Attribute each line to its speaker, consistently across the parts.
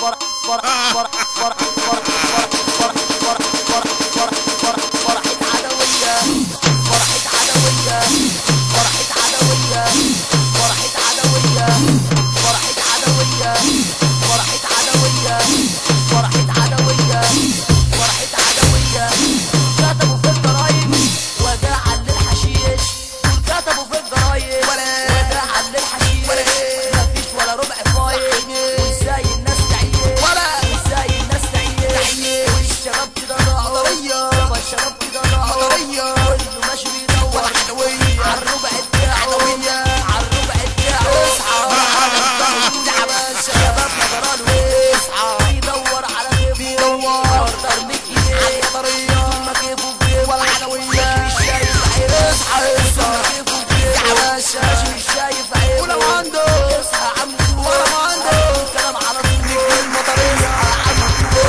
Speaker 1: فرح فرح فرح فرح فرح فرح فرح فرح فرح فرح فرحة عدوية فرحة عدوية فرحة عدوية فرحة عدوية فرحة عدوية فرحة عدوية فرحة عدوية فرحة عدوية. كتبوا في الجرايد وداعا للحشيش، كتبوا في الجرايد وداعا للحشيش، مفيش ولا ربع فايد، وازاي الناس تعيش، وازاي الناس تعيش، والشباب كده ضاعوا، يابا الشباب كده ضاعوا، كله ماشي بيدور عالربع بتاعه، عالربع بتاعه. شباب ما جراله ايه، بيدور على غيبه، اكتر من جنيه، طول ما جيبه في جيبه مش شايف عيبه، طول ما جيبه في جيبه ماشي مش شايف عيبه. ولو عنده اصحى يا عم ولو عنده الكلام على طول، اصحى يا عم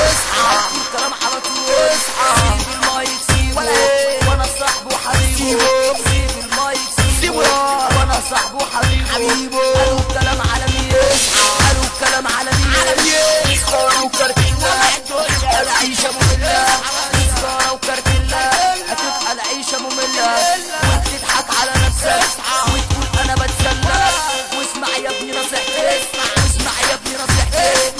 Speaker 1: اصحى الكلام على طول، اصحى سيب المايك سيبه وانا صاحبه حبيبه، سيب المايك سيبه وانا صاحبه حبيبه. قالوا الكلام على مين، قالوا الكلام على مين، سكارة وكارتيلا العيشة مملة، سكارة وكارتيلا هتبقى العيشة مملة، وتضحك على نفسك وتقول أنا بتسلى. واسمع يا ابني نصيحتي، واسمع يا ابني نصيحتي،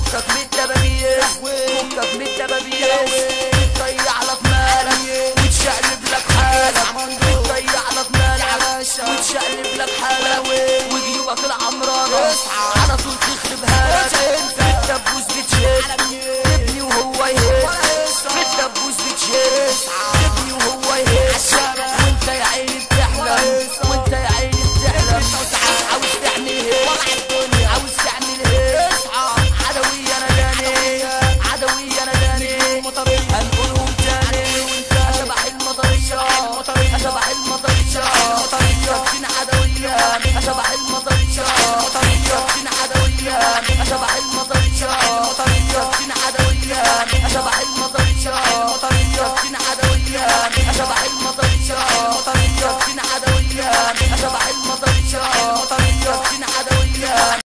Speaker 1: فكك من الدبابيس، فكك من الدبابيس، بتضيع لك مالك وتشقلب لك حالك، بتضيع لك مالك وتشقلب لك حالك، وجيوبك العمرانة على طول تخربها لك. بالدبوس بتشد تبني وهو يهد، بالدبوس بتشد تبني وهو يهد، وانت يا عيني بتحلم، وانت يا عيني بتحلم، عاوز تعمل هيك، عاوز تعمل هيك. عدوية انا داني، عدوية انا داني، هنقولهم تاني، شبح المطرية، شبح المطرية، ساكتين عدوية، شبح المطرية، ساكتين عدوية، شبح المطرية، ساكتين عدوية، شبح المطرية، ساكتين عدوية، شبح.